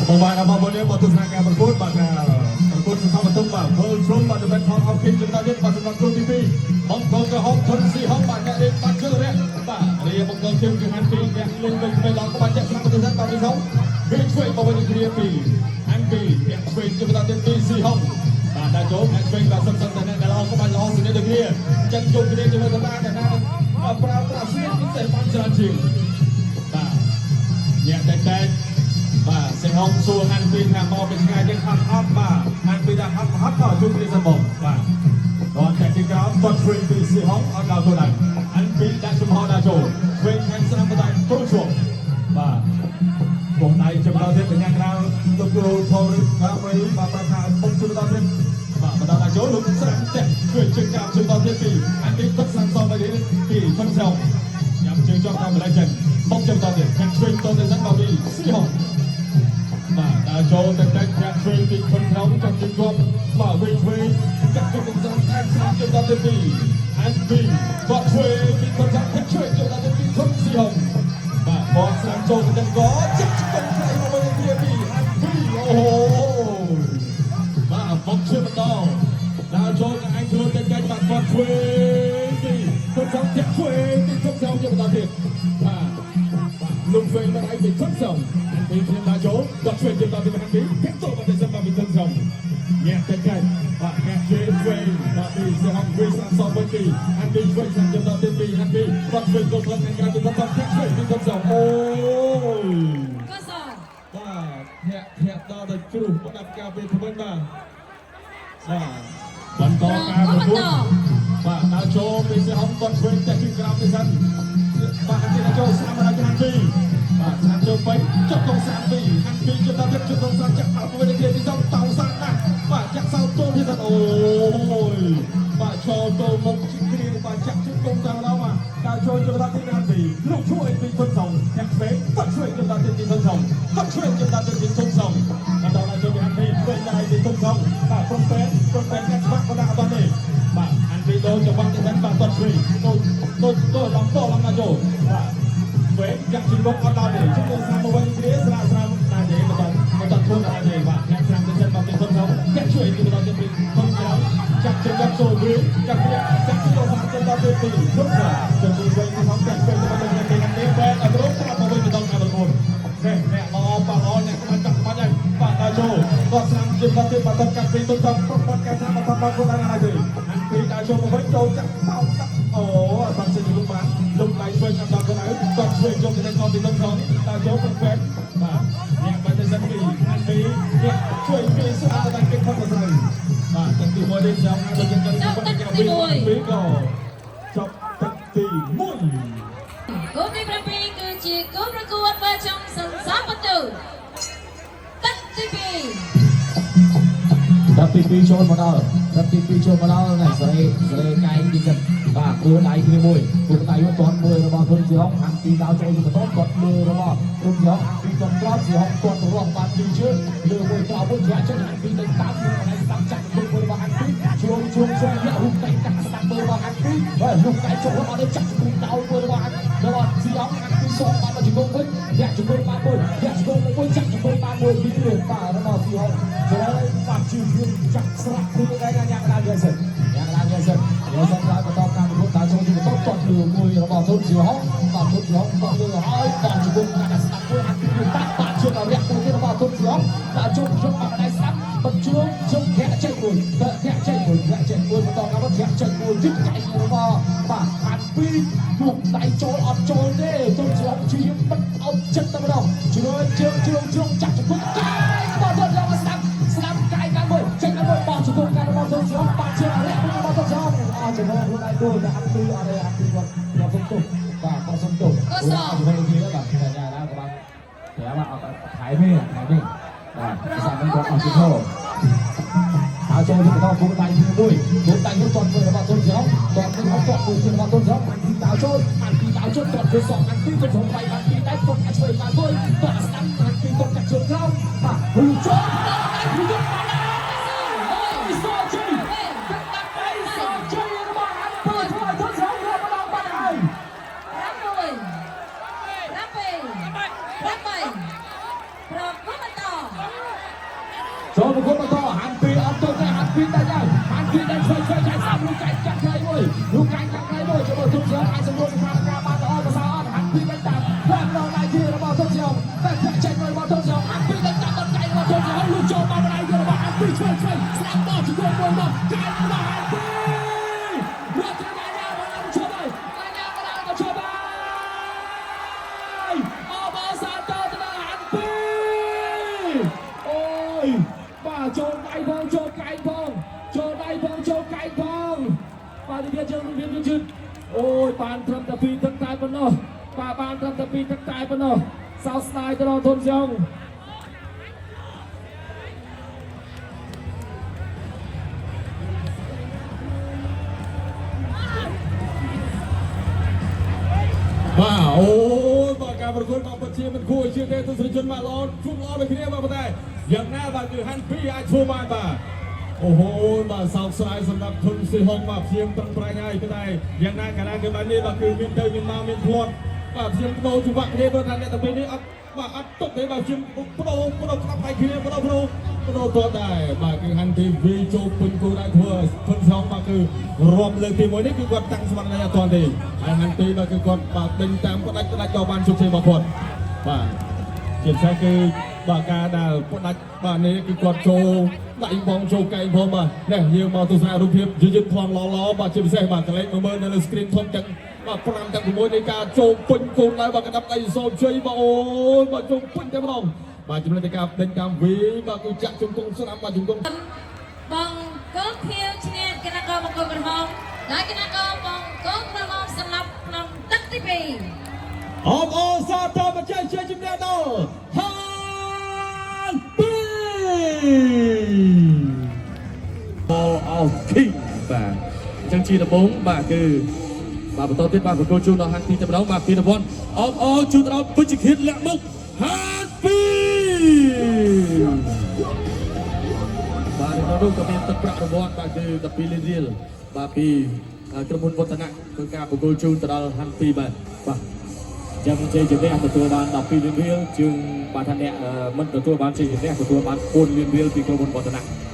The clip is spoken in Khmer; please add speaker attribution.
Speaker 1: បងបាទបងប្អូនមកទស្សនាការប្រកួតបាទការប្រកួតសន្សំបន្ទុកបាទ World Trum បាទ The Battle of King ចំណុចទៀតបាទសម្រាប់គូទី2បង្គោលក្រហមធុនស៊ីហុងបាទអ្នករៀនបាទជើរះបាទរាបង្គោលខៀវគឺហាន់ពីអ្នកលេងវិញវិញដល់ក្បាច់ចាក់ស្នាមទៅសិនបាទពីសងវាឆ្វេងមកវិញគ្នាពីហាន់ពីអ្នកឆ្វេងចំណុចទៀតពីស៊ីហុងបាទដល់ចូលអ្នកឆ្វេងបាទសុំសុំតែអ្នកដែលល្អក្បាច់ល្អស្និទ្ធដូចគ្នាចឹងជុំគ្នាជាមួយតាតាណាប្រើប្រាស់ស្និទ្ធពិសេសបានច្រើនជាងបាទញាក់តែតែបាទសិង្ហុងសួរហាន់ពីថាមកពីឆ្ងាយចឹងហត់អត់បាទហាន់ពីថាហត់ហត់ក៏ជួបគ្នាសិនបងបាទដល់តែជាក្រោមគាត់ឆ្វេងពីសិង្ហុងអត់ដល់ទៅដែរហាន់ពីដាក់ចំហដល់ចូលឆ្វេងខាងស្ដាំបដៃចូលជួបបាទបងដៃចំណោទៀតបញ្ញាក្រៅលោកគ្រូថោរិកាមីបាទប្រថាពុកជួយដល់ទៀតបាទបន្តដល់ចូលលោកស្រាំតែជួយជើងក្រោមជួយដល់ទៀតពីហាន់ពីទឹកស្រាំសទៅទៀតពីខុនស្រោញ៉ាំជើងជាប់តាមម្លេះចិនបុកចំណោទៀតខាងឆ្វេងតទៅសិនបាទពីស៊ីហុង បាទដើរចូលតែតែធាក់ឆ្វេងពីខុនក្នុងចាប់ជើងជាប់បាទវិញឆ្វេងចាក់ជើងស្រាំខាងស្រាំជើងដល់ទី2អានពីគាត់ឆ្វេងពីខុនស្រាំធាក់ឆ្វេងជើងដល់ទី2ខុនស៊ីហុងបាទបកស្រាំចូលទៅកចាក់ជង្គង់ខ្លៃមកវិញទី2អានពីអូហូបាទបុកជើងបន្តដើរចូលនឹងឯងខ្លួនតែតែបាទគាត់ឆ្វេងពីខុនស្រាំធាក់ឆ្វេងពីខុនស្រាំជើងបន្តទៀតបាទបាទលំឆ្វេងមកឯងពីខុនស្រាំពីខ្ញុំដើរចូលគាត់ឆ្វេងជើងដល់ទីខាងពីធាក់ចូលមកទៅសិនបាទពីខុនស្រាំញាក់តែតែបាទញាក់ជើងឆ្វេងបាទពីសេហងវិសាសវិញពីអានពីឆ្វេងចាំដល់ទី2អានពីគាត់ឆ្វេងចូលខាងក្រៅពីខុនស្រាំធាក់ឆ្វេងពីខុនស្រាំអូយ
Speaker 2: កស
Speaker 1: បាទធាក់ធាក់ដល់ទៅជ្រុះប្រដាប់ការពេលថ្មិញបាទបាទបន្តការប្រកួតបាទដើរចូលពីសេហងគាត់ឆ្វេងតែជើងក្រោមទៅសិនបាទអានពីចូលស្រាំមកដល់ខាងពីបាទស្រាំចូលពេញចុះកងស្រាំពីអានពីជិតដល់ទៀតជិតកងស្រាំចាក់ដល់វិញទៅទីសងតោសាណាស់បាទចាក់សោចូលទីសិនអូយបាទចូលទៅមុខជិះគ្រាបាទចាក់ជិះកងតាមដល់បាទដើរចូលជិតដល់ទីខាងពីលោកជួយពីទុនសងធាក់ឆ្វេងគាត់ឆ្វេងជិតដល់ទីទុនសងគាត់ឆ្វេងជិតដល់ទីទុនសងបន្តដល់ចូលពីអានពីឆ្វេងដល់ទីទុនសងបាទព្រំពេនព្រំពេនកាត់ច្បាក់ក៏ដាក់អត់ទេបាទអានពីដូរចង្វាក់ទីសិនបាទគាត់ឆ្វេងទៅទៅទៅឡំទៅឡំណាចូលបាទ វេចាក់ជិះលុកអត់ដល់ទេជិះទៅស្រាំមកវិញគ្នាស្រាស្រាំដែរទេបន្តបន្តធន់ដែរទេបាទអ្នកស្រាំទៅសិនបាទពីធន់ទៅចាក់ជួយពីបន្តទៅពីធន់ក្រោយចាក់ជិះចាប់ចូលវិញចាក់គ្នាចាក់ជិះទៅស្រាំទៅដល់ទៅពីធន់ក្រោយជិះវិញទៅធន់ចាក់វិញទៅទៅទៅនេះបែរអត់រកប្រាប់មកវិញបន្តការប្រកួតនេះអ្នកល្អប៉ល្អអ្នកក្បាច់ចាក់ក្បាច់ហើយបាទដល់ចូលគាត់ស្រាំជិះដល់ទៅបន្តកាត់ពីធន់ទៅប្រព័ន្ធការស្រាំបន្តដល់ខ្លួនដែរទេអានពីដល់ចូលមកវិញចូលចាក់សោកអូអត់បានសេចលុបបានលុបដៃឆ្វេងដល់ខ្លួនឯងគាត់ឆ្វេងយកទៅដល់ទីទុំសងដល់ចូលប្រហ្វេតបាទអ្នកបាត់ទៅសិនពីអានពីអ្នកជួយពីស្អាតដល់គេផុតទៅស្រីបាទទឹកទី1នេះចាំដល់យើងទៅពីក៏ចប់ទឹកទី1
Speaker 2: គូទី7គឺជាគូប្រកួតវចុងសន្សំបន្ទូទឹកទី2
Speaker 3: ទឹកទី2ចូលមកដល់ទឹកទី2ចូលមកដល់ណាសេរីសេរីកែងទីចិត្តបាទគួរដៃគ្នាមួយគួរដៃមួយទាន់មួយរបស់ធុនស៊ីហុងហាំងពីដល់ចូលទៅបន្តគាត់លើរបស់ធុនស៊ីហុងហាំងពីទាន់ក្រោមស៊ីហុងទាន់រស់បានពីរជើងលើមួយក្រោមមួយជ្រាក់ចិត្តហាំងពីទៅតាមនឹងកន្លែងស្ដាប់ចាក់ទៅមួយរបស់ហាំងពីជ្រុងជ្រុងជ្រុងយករូបកែងកាក់ស្ដាប់មួយរបស់ហាំងពីបាទរូបកែងចូលអត់ទៅចាក់ជង្គង់ដោមួយរបស់ហាំងរបស់ស៊ីហុងហាំងពីសងបានមកជង្គង់វិញយកជង្គង់បានមួយយកជង្គង់មួយចាក់ជង្គង់បានមួយពីរបាទរបស់ស៊ីហុងចូលបាទជឿជឿចាក់ស្រាក់គ្នាដែរញ៉ាំដល់យេសិនញ៉ាំដល់យេសិនយេសិនដល់បន្តការប្រកួតដល់ចូលទីបន្តទាត់លើមួយរបស់ធុនស៊ីហុងបាទធុនស៊ីហុងទាត់លើហើយបាទជង្គង់កាត់ស្ដាប់មួយហាំងពីបាត់បាទជឿដល់រយៈមួយទៀតរបស់ធុនស៊ីហុងបាទជុំជុំបាត់ដៃស្ដាប់បញ្ជួងជុំធាក់ចេញមួយធាក់ចេញមួយធាក់ចេញមួយបន្តការធាក់ចេញមួយយឹតកែងរបស់បាទហាំងពីលុកដៃចូលអត់ចូលទេធុនស៊ីហុងជាបិទអត់ចិត្តតែម្ដងជ្រើជើងជ្រុងជ្រុងចាក់ជង្គង់កែងរបស់ធុនស៊ីហុងស្ដាប់ស្ដាប់កែងកាន់មួយចេញកាន់មួយបោះជង្គង់កាន់របស់ធុនស៊ីហុងបាទជារយៈមួយរបស់ធុនស៊ីហុងអស់ចំហខ្លួនឯងមួយតែហាំងពីអត់ទេហាំងពីគាត់គាត់សុំទោសបាទគាត់សុំទោសជំនឿគ្នាបាទតែយ៉ាងណាក៏បានប្រាប់អត់ថៃនេះថៃនេះបាទភាសាមិនគាត់អស់ជំហរហើយចូលទៅបន្តគូដៃទី1គូដៃនោះទាត់មួយរបស់ធុនស៊ីហុងទាត់មួយហុងទាត់មួយទៀតរបស់ធុនស៊ីហុងអានពីដាវចូលអានពីដាវចូលទាត់មួយសងអានពីទៅក្នុងដៃបានពីតែទាត់ឆ្វេងបានមួយទាត់ស្ដាំអានពីទាត់កាត់ជើងក្រោមបាទហ៊ូចូលដៃហ៊ូចូលបានហើយសជ័យដាក់ដៃសជ័យរបស់អានពីធ្វើឲ្យធុនស៊ីហុងរត់មកដល់បាត់ហើយ
Speaker 2: 6 7 8ប្រកួតបន្ត
Speaker 3: ទុនជាអាចសម្រួលស្ថានភាពបានល្អប្រសើរអត់ហាន់ពីដេញតាមផ្លាស់ប្ដូរដៃជារបស់ទុនជាតែចាក់ចេញរបស់ទុនជាហាន់ពីដេញតាមដកៃរបស់ទុនជាលុះចូលមកដៃរបស់ហាន់ពីឆ្វេងឆ្វេងស្ដាប់បោះជង្គង់មួយមកកែរបស់ហាន់ពីរត់ទៅដល់ញ៉ាំមកជុំហើយញ៉ាំមកដល់ជុំហើយអបអសាទរទៅដល់ហាន់ពីអូយបាទចូលដៃផងចូលកែងផងចូលដៃផងចូលកែងផងបាទនេះយើងរៀនយឺតអូយបានត្រឹមតែពីរទឹកតែប៉ុណ្ណោះបាទបានត្រឹមតែពីរទឹកតែប៉ុណ្ណោះសោកស្ដាយទៅដល់ធនចុង
Speaker 1: បាទអូយបាទការប្រកួតបាទពិតជាមិនគួរឲ្យជឿទេទស្សនិកជនបាទល្អជួបល្អដូចគ្នាបាទប៉ុន្តែយ៉ាងណាបាទគឺហាន់ពីអាចធ្វើបានបាទអូហូបាទសោកស្ដាយសម្រាប់ធុនស៊ីហុងបាទព្យាយាមប្រឹងប្រែងហើយប៉ុន្តែយ៉ាងណាកាលណាគឺបាទនេះបាទគឺមានទៅមានមកមានភ្លាត់បាទព្យាយាមបដូរចង្វាក់គ្នាព្រោះថាអ្នកទាំងពីរនេះអត់បាទអត់ទុកទេបាទព្យាយាមបដូរបដូរក្តាប់ដៃគ្នាបដូរបដូរបដូរតដែរបាទគឺហាន់ទីវីចូលពេញគោលដៅធ្វើឲ្យធុនស៊ីហុងបាទគឺរាប់លើកទី1នេះគឺគាត់តាំងស្មារតីអត់ទាន់ទេហើយហាន់ទីបាទគឺគាត់បាទដេញតាមផ្ដាច់ផ្ដាច់ដល់បានជោគជ័យរបស់គាត់បាទ ជាពិសេសគឺបាទការដែលផ្ដាច់បាទនេះគឺគាត់ចូលដៃបងចូលកែងផងបាទនេះយើងមកទស្សនារូបភាពយឺតៗផងល្អៗបាទជាពិសេសបាទកលេចមើលនៅលើ screen ធំទាំងបាទ5ទាំង6នៃការចូលពេញគោលដៅបាទកណ្ដាប់ដៃសូមជ័យបាទអូយបាទចូលពេញតែម្ដងបាទចំណុចនៃការដេញតាមវីបាទគឺចាក់ជង្គង់ស្ដាំបាទជង្គង់
Speaker 2: បងកូនខៀវឈ្នះគណៈកបង្គោលក្រហមដែលគណៈកបង្គោលក្រហមសម្រាប់ក្នុងទឹកទី2
Speaker 1: អបអរសាទរបច្ចេកជ័យជំនះដល់ហានពី
Speaker 4: Ball of King បាទអញ្ចឹងជាដំបូងបាទគឺបាទបន្តទៀតបាទប្រកួតជូនដល់ហាន់ទីតែម្ដងបាទពីរង្វាន់អបអរជូនទៅដល់ពុជិឃិតលាក់មុខហាន់ពីបាទនៅក្នុងនោះក៏មានទឹកប្រាក់រង្វាន់បាទគឺ12លានរៀលបាទពីក្រុមហ៊ុនវឌ្ឍនៈធ្វើការប្រគល់ជូនទៅដល់ហាន់ពីបាទបាទ
Speaker 3: ចាំជ័យជំនះទទួលបាន12លានរៀលជាងបាទថាអ្នកមិនទទួលបានជ័យជំនះទទួលបាន4លានរៀលពីក្រុមហ៊ុនវឌ្ឍនៈ។